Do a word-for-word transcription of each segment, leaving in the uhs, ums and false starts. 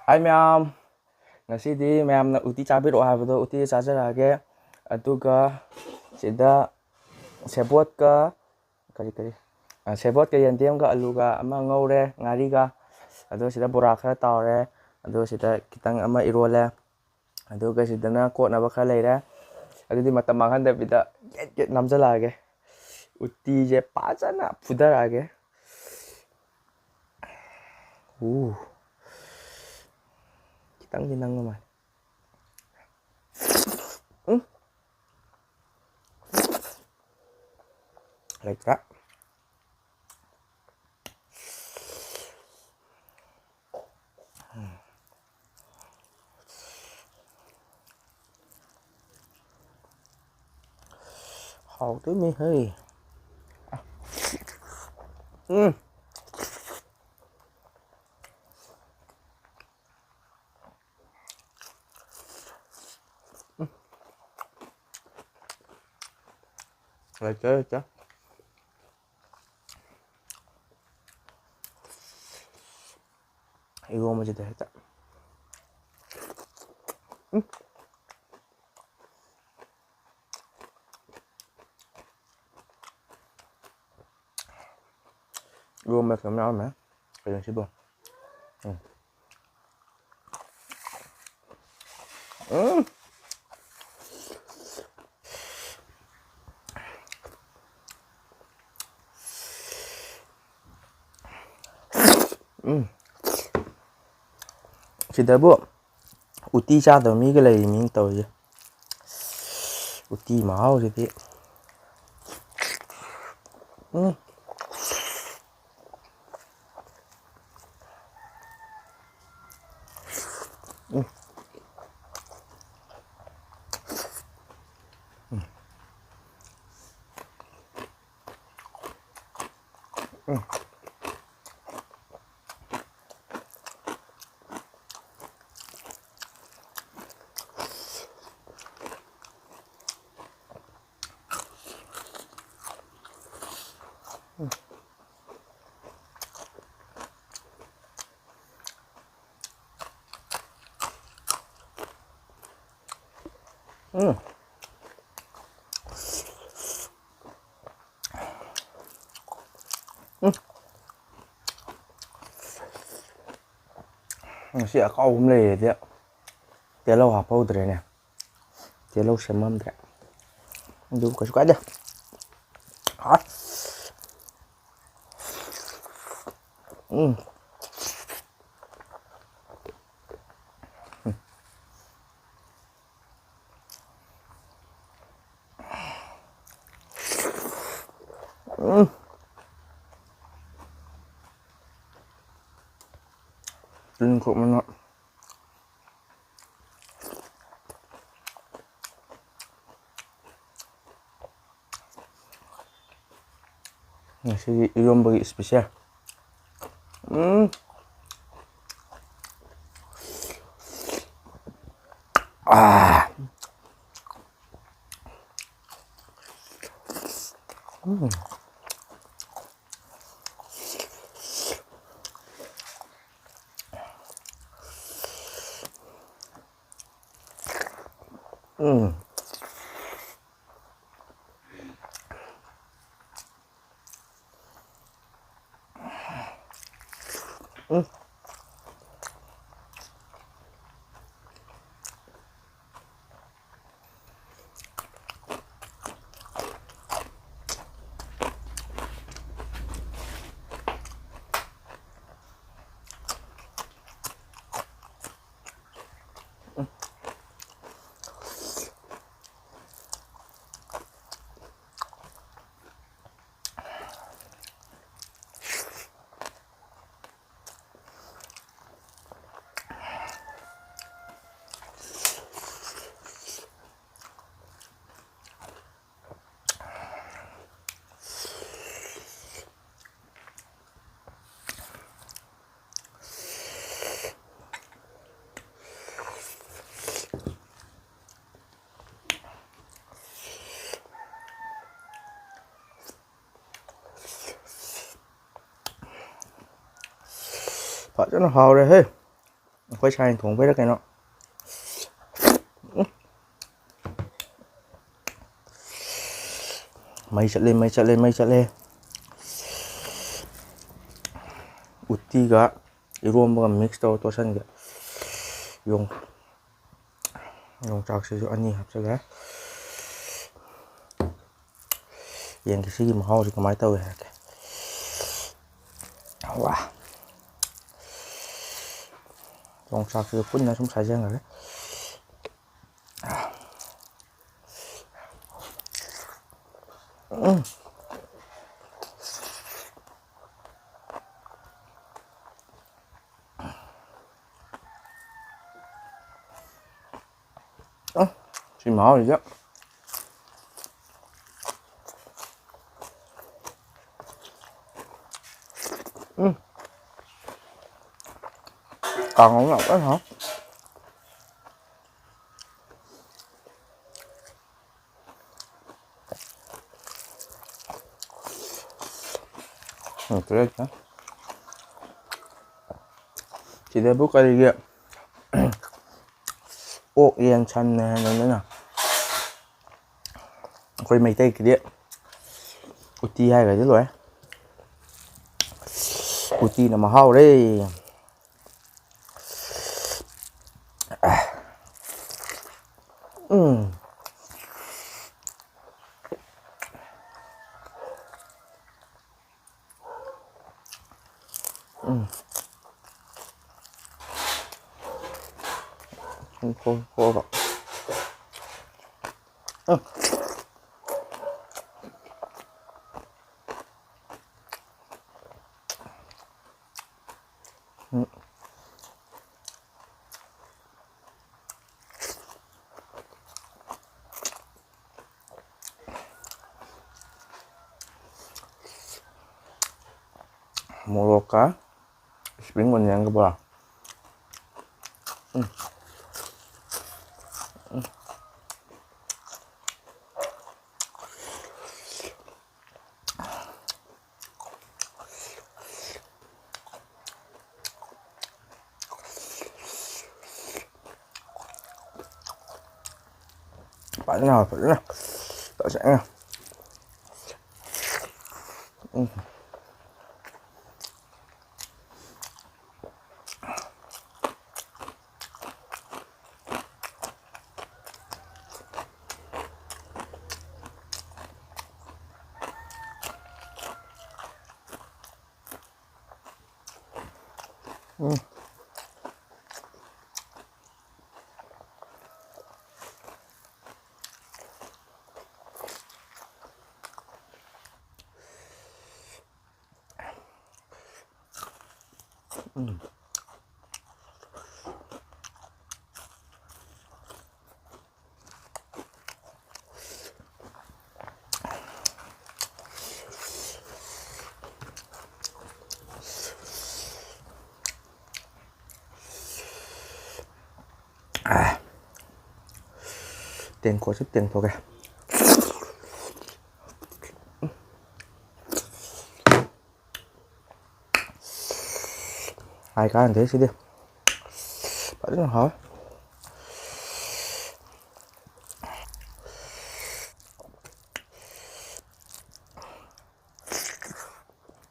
ꯍꯥꯏ ꯃꯌꯥꯝ, ꯉꯁꯤꯗꯤ ꯃꯌꯥꯝꯅ ꯎꯇꯤ ꯆꯥꯕꯤꯔꯛꯑꯣ ꯍꯥꯏꯕꯗꯣ ꯎꯇꯤ ꯆꯥꯖꯔꯛꯑꯒꯦ꯫ ꯑꯗꯨꯒ ꯁꯤꯗ ꯁꯦꯕꯣꯠꯀ ꯀꯔꯤ ꯀꯔꯤ, ꯑ, ꯁꯦꯕꯣꯠꯀ ꯌꯦꯟꯗꯦꯝꯒ ꯑꯂꯨꯒ ꯑꯃ ꯉꯧꯔꯦ, ꯉꯥꯔꯤꯒ꯫ ꯑꯗꯨꯒ ꯁꯤꯗ ꯕꯣꯔꯥ ꯈꯔ ꯇꯥꯎꯔꯦ꯫ ꯑꯗꯨꯒ ꯁꯤꯗ ꯈꯤꯇꯪ ꯑꯃ ꯏꯔꯣꯜꯂꯦ꯫ ꯑꯗꯨꯒ ꯁꯤꯗꯅ ꯀꯣꯠꯅꯕ ꯈꯔ ꯂꯩꯔꯦ꯫ ꯑꯗꯨꯗꯤ ꯃꯇꯝ ꯃꯥꯡꯍꯟꯗꯕꯤꯗ ꯒꯦꯠ ꯒꯦꯠ ꯅꯝꯖꯜꯂꯛꯑꯒꯦ꯫ ꯎꯇꯤꯁꯦ ꯐꯖꯅ ꯐꯨꯊꯔꯛꯑꯒꯦ꯫ ꯎ꯫ ꯈꯤꯇꯪꯗꯤ ꯅꯪꯕ ꯃꯥꯜꯂꯦ꯫ ꯎꯝ꯫ ꯂꯩꯇ꯭ꯔꯦ꯫ ꯍꯥꯎꯗꯣꯏꯅꯤ ꯍꯩ꯫ ꯎꯝ꯫ ꯂꯩꯇꯦ, ꯂꯩꯇꯦ꯫ ꯏꯔꯣꯝꯕꯁꯤꯗ ꯍꯦꯛꯇ꯫ ꯎꯝ꯫ ꯏꯔꯣꯝꯕ ꯀꯩꯅꯣꯝ ꯌꯥꯎꯔꯝꯃꯦ꯫ ꯀꯩꯅꯣ ꯁꯤꯕꯣ? ꯎꯝ꯫ ꯎꯝ꯫ ꯎꯝ꯫ ꯁꯤꯗꯕꯨ ꯎꯇꯤ ꯆꯥꯗꯕ ꯃꯤꯒ ꯂꯩꯔꯤ ꯃꯤ ꯇꯧꯔꯤꯁꯦ꯫ ꯎꯇꯤ ꯃꯍꯥꯎꯁꯤꯗꯤ꯫ ꯎꯝ꯫ ꯎꯝ꯫ ꯎꯝ꯫ ꯎꯝ꯫ ꯉꯁꯤ ꯑꯀꯥꯎꯕ ꯑꯃ ꯂꯩꯔꯦꯗꯤ ꯇꯤꯜꯍꯧ ꯍꯥꯞꯍꯧꯗ꯭ꯔꯦꯅꯦ꯫ ꯇꯤꯜꯍꯧ ꯁꯦꯝꯃꯝꯗ꯭ꯔꯦ꯫ ꯑꯗꯨꯕꯨ ꯀꯩꯁꯨ ꯀꯥꯏꯗꯦ꯫ ꯍꯥ? ꯎꯝ꯫ ꯎꯝ꯫ ꯇꯤꯟ ꯈꯣꯛ ꯃꯅꯥ꯫ ꯉꯁꯤꯒꯤ ꯏꯔꯣꯝꯕꯒꯤ special꯫ ꯎꯝ꯫ ꯑꯥ꯫ ꯎꯝ꯫ ꯎꯝ꯫ ꯎꯝ꯫ ꯐꯖꯅ ꯍꯥꯎꯔꯦꯍꯦ꯫ ꯑꯩꯈꯣꯏ ꯁꯥꯏꯅ ꯊꯣꯡꯕꯩꯔꯥ ꯀꯩꯅꯣ꯫ ꯎꯝ꯫ ꯃꯩ ꯆꯠꯂꯦ, ꯃꯩ ꯆꯠꯂꯦ, ꯃꯩ ꯆꯠꯂꯦ꯫ ꯎꯇꯤꯒ ꯏꯔꯣꯝꯕꯒ mix ꯇꯧꯔ ꯇꯣꯠꯁꯟꯒꯦ꯫ ꯌꯣꯡ-, ꯌꯣꯡꯆꯥꯛꯁꯤꯁꯨ ꯑꯅꯤ ꯍꯥꯞꯆꯜꯂꯦ꯫ ꯌꯦꯡꯒꯦ ꯁꯤꯒꯤ ꯃꯍꯥꯎꯁꯤ ꯀꯃꯥꯏꯅ ꯇꯧꯋꯦ ꯍꯥꯏꯔꯒꯦ꯫ ꯋꯥ! ꯌꯣꯡꯆꯥꯛꯁꯤꯁꯨ ꯄꯨꯟꯅ ꯁꯨꯝ ꯁꯥꯏꯖꯟꯈ꯭ꯔꯒꯦ꯫ ꯎꯝ꯫ ꯎꯝ, ꯁꯤ ꯃꯍꯥꯎꯁꯤꯗ꯫ ꯎꯝ꯫ ꯀꯥꯡꯉꯧ ꯌꯥꯝ ꯀꯟꯅ ꯍꯥꯎ꯫ ꯎꯝ, ꯇꯣꯏꯂꯦꯠꯇ꯫ ꯁꯤꯗꯕꯨ ꯀꯔꯤꯒꯤ ꯑꯣꯛ, ꯌꯦꯟ, ꯁꯟꯅ ꯍꯦꯟꯅ ꯂꯣꯏꯅ? ꯑꯩꯈꯣꯏ ꯃꯩꯇꯩꯒꯤꯗꯤ ꯎꯇꯤ ꯍꯥꯏꯔꯒꯗꯤ ꯂꯣꯏꯔꯦ꯫ ꯎꯇꯤꯅ ꯃꯍꯥꯎꯔꯦ꯫ ꯎꯝ꯫ ꯎꯝ꯫ ꯎꯝ꯫ ꯃꯣꯔꯣꯛꯀ spring onionꯒ ꯕꯣꯔꯥ꯫ ꯎꯝ꯫ ꯎꯝ꯫ ꯐꯖꯅ ꯍꯥꯎꯋꯦ, ꯐꯖꯅ꯫ ꯇꯁꯦꯡꯅ꯫ ꯎꯝ꯫ ꯎꯝ꯫ ꯎꯝ꯫ ꯇꯦꯡꯀꯣꯠꯁꯤ ꯇꯦꯡꯊꯣꯛꯀꯦ꯫ ꯍꯥꯏ ꯀꯥꯟꯗꯦ ꯁꯤꯗꯤ꯫ ꯐꯖꯅ ꯍꯥꯎꯋꯦ꯫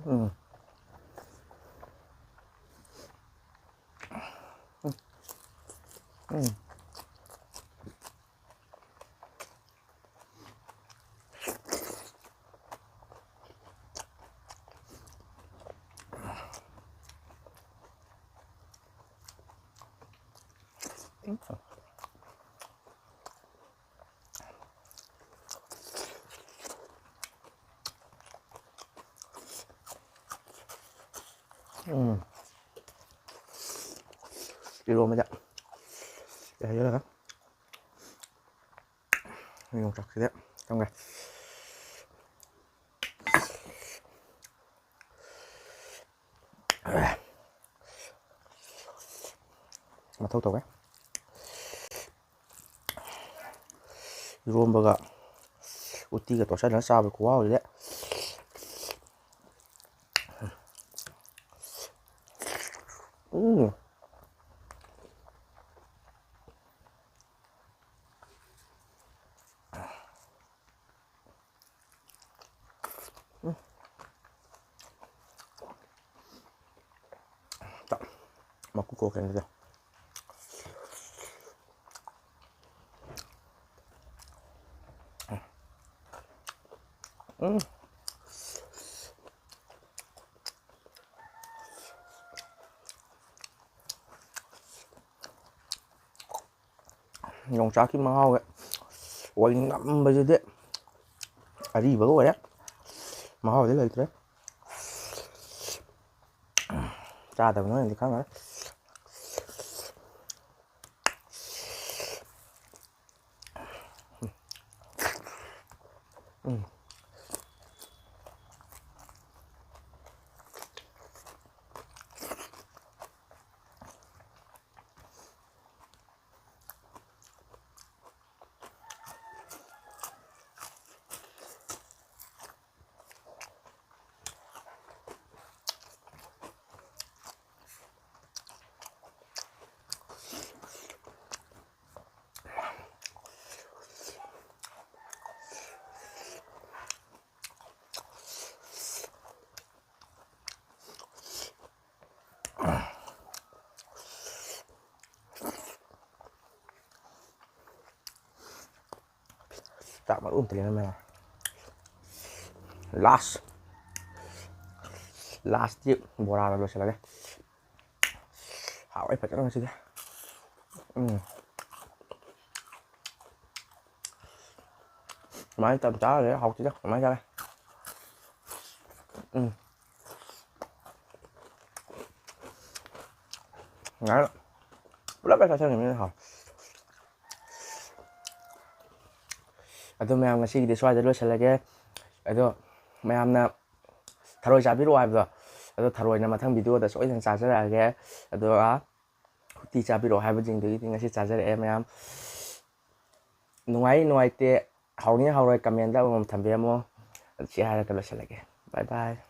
ꯎꯝ꯫ ꯎꯝ꯫ ꯎꯝ꯫ ꯏꯔꯣꯝꯕꯗ ꯍꯩꯖꯤꯜꯂꯒ ꯌꯣꯡꯆꯥꯛꯁꯤꯗ ꯆꯪꯈ꯭ꯔꯦ꯫ ꯃꯊꯧ ꯇꯧꯋꯦ꯫ ꯏꯔꯣꯝꯕꯒ ꯎꯇꯤꯒ ꯇꯣꯠꯁꯤꯜꯂꯒ ꯆꯥꯕꯒꯤ ꯈꯨꯍꯥꯎꯁꯤꯗꯤ꯫ ꯎꯝ꯫ ꯎꯝ꯫ ꯃꯀꯨ ꯀꯣꯛꯀꯦ ꯑꯗꯨꯗꯤ꯫ ꯎꯝ꯫ ꯌꯣꯡꯆꯥꯛꯀꯤ ꯃꯍꯥꯎꯒ ꯑꯣꯏꯅꯝꯕꯁꯤꯗꯤ ꯑꯔꯤꯕꯒ ꯑꯣꯏꯔꯦ꯫ ꯃꯍꯥꯎꯗꯤ ꯂꯩꯇ꯭ꯔꯦ꯫ ꯆꯥꯗꯕ ꯅꯣꯏꯅꯗꯤ ꯈꯪꯉꯔꯣꯏ꯫ ꯎꯝ꯫ ꯆꯥꯛ ꯃꯔꯨ ꯑꯝꯇ ꯂꯦꯝꯃꯝꯃꯦ꯫ Last, lastꯇꯤ ꯕꯣꯔꯥꯅ ꯂꯣꯏꯁꯤꯜꯂꯒꯦ꯫ ꯍꯥꯎꯋꯦ ꯐꯖꯅ ꯉꯁꯤꯗꯤ꯫ ꯎꯝ꯫ ꯁꯨꯃꯥꯏꯅ ꯇꯧꯔ ꯆꯥꯔꯒꯗꯤ ꯍꯥꯎꯇꯦꯗ꯫ ꯀꯃꯥꯏꯅ ꯆꯥꯔꯦ? ꯎꯝ꯫ ꯉꯥꯏ-, ꯄꯨꯂꯞ ꯍꯦꯛ ꯆꯥꯁꯤꯟꯈꯤꯕꯅꯤꯅ ꯍꯥꯎ꯫ ꯑꯗꯣ ꯃꯌꯥꯝ, ꯉꯁꯤꯒꯤꯗꯤ ꯁ꯭ꯋꯥꯏꯗ ꯂꯣꯏꯁꯤꯜꯂꯒꯦ꯫ ꯑꯗꯣ ꯃꯌꯥꯝꯅ ꯊꯔꯣꯏ ꯆꯥꯕꯤꯔꯛꯑꯣ ꯍꯥꯏꯕꯗꯣ, ꯑꯗꯣ ꯊꯔꯣꯏꯅ ꯃꯊꯪ videoꯗ ꯁꯣꯏꯗꯅ ꯆꯥꯖꯔꯛꯑꯒꯦ꯫ ꯑꯗꯨꯒ ꯎꯇꯤ ꯆꯥꯕꯤꯔꯛꯑꯣ ꯍꯥꯏꯕꯁꯤꯡꯗꯨꯒꯤꯗꯤ ꯉꯁꯤ ꯆꯥꯖꯔꯛꯑꯦ ꯃꯌꯥꯝ꯫ ꯅꯨꯡꯉꯥꯏ ꯅꯨꯡꯉꯥꯏꯇꯦ, ꯍꯥꯎꯅꯤ ꯍꯥꯎꯔꯣꯏ commentꯗ ꯑꯃꯃꯝ ꯊꯝꯕꯤꯔꯝꯃꯣ꯫ ꯁꯤ ꯍꯥꯏꯔꯒ ꯂꯣꯏꯁꯤꯜꯂꯒꯦ꯫ Bye bye꯫